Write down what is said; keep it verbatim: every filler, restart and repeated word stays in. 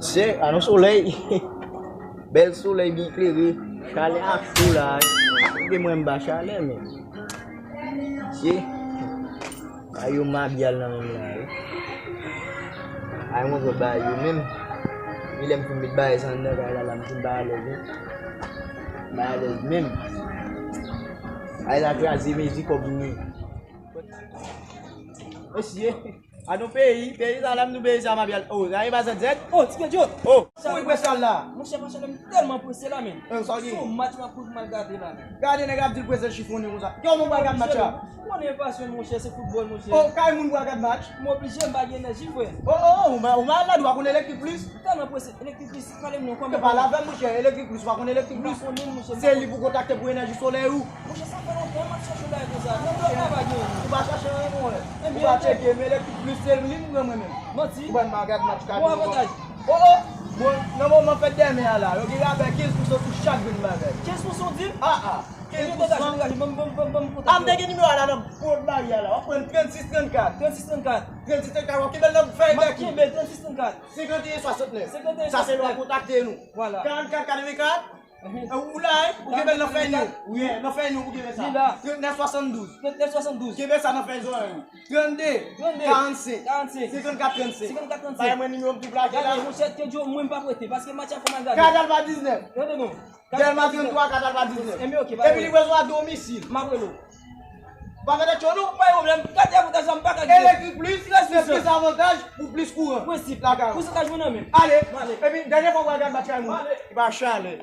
Se, a nan solèy. Bèl solèy byen klere. Chalè a cho la. Kote mwen m ba chalè, men. Mesye. Ay, yo mabyal nan menm la, wi. Ay, mwen vle bay yo menm. Li lè m fin met bagay sa anndan kay la, la, m fin pa alèz, wi. M pa alèz menm. Ay, la kraze mezi kòb mwen. Mesye. A nou peyi, peyi sa la m nou peyi sa mabyal. Oh, sa e pa Z Z? Oh, ti Kedjo. Oh, sa ou prese al la? Monchè, monchè, m tèlman prese la, men. Eh, sa w gen? Se yon match m ap kouri pou m al gade la. Gade nèg ap di l prese chifonnen konsa. Kòman w pral gade match la? Ou konnen pasyon, monchè, se foutbòl, monchè. Oh, kay moun pral gade match? M oblije, m pa gen enèji, frè. Oh, oh, oh, ou ma-, ou malad, ou pa konn Electric Plus? M tèlman prese, Electric Plus, pale m non, kòman? Pale avè m, monchè, Electric Plus, ou pa konn Electric Plus? M pa konnen, monchè. Se li pou kontakte pou enèji solèy ou. Monchè, sa fè lontan m ap chèche yon bagay konsa. Nan blòk la pa gen. Ou pa chache anyen, mon frè. Ou pa tcheke, men Electric Plus se li m pran mwen menm. Manti. Ou ban m gad match ka. Bon avantaj. Oh, oh. Bon, nan moman fèt dèmen an la, yo gen rabè kenz pousan sou chak grenn bagay. Kenz pousan w di? Ah, ah. Kenz pousan. Degaje, degaje, ban m, ban m, ban m, ban m kontakte. Ah, m te gen nimewo a la nan pòt baryè la. W ap pran trannsis trannkat. Trannsis trannkat. Trannsis trannkat, w ap kenbe l nan fèy bèk ou. M ap kenbe trannsis trannkat. Senkanteyen swasantnèf. Senkanteyen swasantnèf. Sa se lè w ap kontakte nou. Vwala. Karannkat katrevenkat. Ou la, wi, ou kenbe l nan fèy nou. Wi, nan fèy nou pou kenbe sa. Li la. Trannèf swasanndouz. Trannèf swasanndouz. Kenbe sa nan fèy zòrèy ou. Trannde. Trannde. Karannsenk. Karannsenk. Senkannkat trannsenk. Senkannkat trannsenk. Bay mwen nimewo m tou plake la. Gade, monchè, Kedjo, mwen m p ap rete, paske match la fò m al gade. Kat al pa diznèf. Tande non. Dèlma trannntwa, kat al pa diznèf. Enben, ok, pa de pwoblèm. Epi livrezon a domisil. M ap rele w. Pa fè tèt cho non. Pa gen pwoblèm. Gade avantaj la, m pa ka gade. Electric Plus, se plis avantaj pou plis kouran. Prensip. Lakay ou. Pousantaj mwen nan men. Ale. M ale. Epi, dènye fwa w al gade match kay moun. M ale. Li pa chalè.